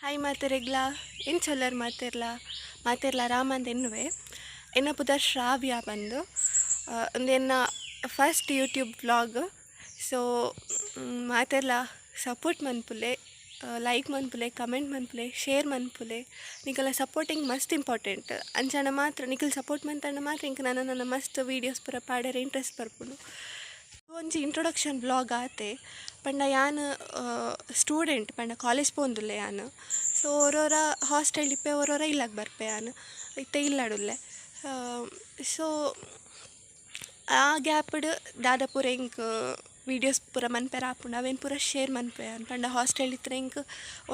Hi ಮಾತೆರೆಗ್ಲಾ, ಎಂಚೊಲ್ಲರ್ ಮಾತೆರ್ಲಾ? ಮಾತೆರ್ಲಾ ಆರಾಮಂದ್ ಎನ್ನುವೆ. ಎನ್ನ ಪುದರ್ ಶ್ರಾವ್ಯ ಪಂದ್. ಉಂದು ಎನ್ನ ಫಸ್ಟ್ ಯೂಟ್ಯೂಬ್ ವ್ಲಾಗ್. ಸೊ ಮಾತೆರ್ಲಾ ಸಪೋರ್ಟ್ ಮನ್ಪುಲೆ, ಲೈಕ್ ಮನ್ಪುಲೆ, ಕಮೆಂಟ್ ಮನ್ಪುಲೆ, ಶೇರ್ ಮನ್ಪುಲೆ. ನಿಕಲ್ನ ಸಪೋರ್ಟ್ ಎಂಕ್ ಮಸ್ತ್ ಇಂಪಾರ್ಟೆಂಟ್. ಅಂಚಾಂಡ ಮಾತ್ರ, ನಿಕಲ್ ಸಪೋರ್ಟ್ ಮಂತಂಡ ಮಾತ್ರ ಎಂಕ್ ನನ ನನ ಮಸ್ತ್ ವೀಡಿಯೋಸ್ ಪೂರ ಪಾಡೆರೆ ಇಂಟ್ರೆಸ್ಟ್ ಬರ್ಪುಂಡು. ಒಂಜಿ ಇಂಟ್ರೊಡಕ್ಷನ್ ವ್ಲಾಗ್ ಆತೆ. ಪಂಡ ಯಾನ್ ಸ್ಟೂಡೆಂಟ್, ಪಂಡ ಕಾಲೇಜ್ ಪೋವೊಂದುಲ್ಲೆ ಯಾನ್. ಸೊ ಒರೊರ ಹಾಸ್ಟೆಲ್ ಇಪ್ಪೆ, ಒರೊರ ಇಲ್ಲಗ್ ಬರ್ಪೆ. ಯಾನ್ ಇತ್ತೆ ಇಲ್ಲಡುಲ್ಲೆ. ಸೊ ಆ ಗ್ಯಾಪ್ಡ್ ದಾದ ಪೂರ ಎಂಕ್ ವೀಡಿಯೋಸ್ ಪೂರ ಮನ್ಪೆರೆ ಆಪುಂಡು, ಅವೆನ್ ಪೂರ ಶೇರ್ ಮನ್ಪುವೆ ಯಾನ್. ಪಂಡ ಹಾಸ್ಟೆಲ್ ಇತ್ತಿನ ಎಂಕ್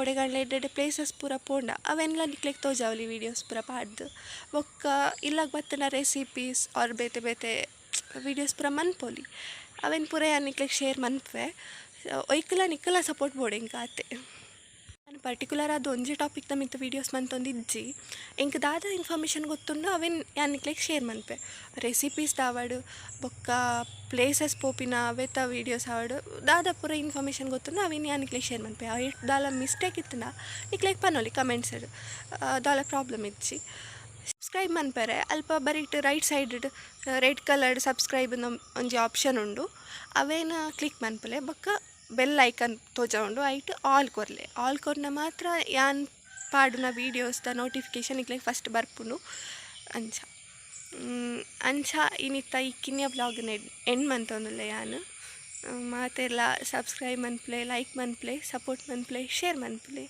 ಓಡೆಗಾಂಡಲ ಎಡ್ಡೆ ಎಡ್ಡೆ ಪ್ಲೇಸಸ್ ಪೂರ ಪೋಂಡ ಅವೆನ್ಲ ನಿಕ್ಲೆಗ್ ತೋಜಾವೊಲಿ ವೀಡಿಯೋಸ್ ಪೂರ ಪಾಡ್ದ್. ಬೊಕ್ಕ ಇಲ್ಲಗ್ ಬತ್ತುಂಡ ರೆಸಿಪೀಸ್ ಆರ್ ಬೇತೆ ಬೇತೆ ವೀಡಿಯೋಸ್ ಪೂರ ಮನ್ಪೊಲಿ. ಅವೆನ್ ಪೂರ ಯಾನ್ ನಿಕ್ಲೆಗ್ ಶೇರ್ ಮನ್ಪುವೆ. ಒಯ್ಕುಲ ನಿಕಲ್ನ ಸಪೋರ್ಟ್ ಬೋಡು ಎಂಕ್ ಆತೆ. ಯಾನ್ ಪರ್ಟಿಕ್ಯುಲರ್ ಆದ್ ಒಂಜಿ ಟಾಪಿಕ್ದ ಮಿತ್ತ್ ವೀಡಿಯೋಸ್ ಮಂತೊಂದಿಜ್ಜಿ. ಎಂಕ್ ದಾದ ಇನ್ಫಾರ್ಮೇಷನ್ ಗೊತ್ತುಂಡು, ಅವೆನ್ ಯಾನ್ ನಿಕ್ಲೆಗ್ ಶೇರ್ ಮನ್ಪೆ. ರೆಸಿಪೀಸ್ ಆವಡ್, ಬೊಕ್ಕ ಪ್ಲೇಸಸ್ ಪೋಪಿನ ಅವೆತ ವೀಡಿಯೋಸ್ ಆವಡ್, ದಾದ ಪೂರ ಇನ್ಫಾರ್ಮೇಷನ್ ಗೊತ್ತುಂಡು, ಅವೆನ್ ಯಾನ್ ನಿಕ್ಲೆಗ್ ಶೇರ್ ಮನ್ಪೆ. ಅಯಿಟ್ ದಾಲ ಮಿಸ್ಟೇಕ್ ಇತ್ತ್ಂಡ ನಿಕ್ಲೆಗ್ ಪನೊಲಿ ಕಮೆಂಟ್ಸ್, ದಾಲ ಪ್ರಾಬ್ಲಮ್ ಇಜ್ಜಿ. ಸಬ್ಸ್ಕ್ರೈಬ್ ಮನ್ಪೆರೆ ಅಲ್ಪ ಬರಿಟ್ right side red coloured subscribe ಒಂಜಿ ಆಪ್ಷನ್ ಉಂಡು. ಅವೇನು ಕ್ಲಿಕ್ ಮನ್ಪುಲೆ. ಬೊಕ್ಕ ಬೆಲ್ ಐಕನ್ ತೋಜವುಂಡು, ಐಟ್ ಆಲ್ ಕೊರ್ಲೆ. ಆಲ್ ಕೊರ್ನ ಮಾತ್ರ ಯಾನ್ ಪಾಡುನ ವೀಡಿಯೋಸ್ದ ನೋಟಿಫಿಕೇಶನ್ ನಿಕ್ಲೆಗ್ ಫಸ್ಟ್ ಬರ್ಪುಂಡು. ಅಂಚ ಅಂಚ ಇನಿತ್ತ ಈ ಕಿನ್ಯ ವ್ಲಾಗ್ನ ಎಂಡ್ ಮಂತೊಂದುಲ್ಲೆ ಯಾನ್. ಮಾತೆರ್ಲ ಸಬ್ಸ್ಕ್ರೈಬ್ ಮನ್ಪುಲೆ, ಲೈಕ್ ಮನ್ಪುಲೆ, ಸಪೋರ್ಟ್ ಮನ್ಪುಲೆ, ಶೇರ್ ಮನ್ಪುಲೆ.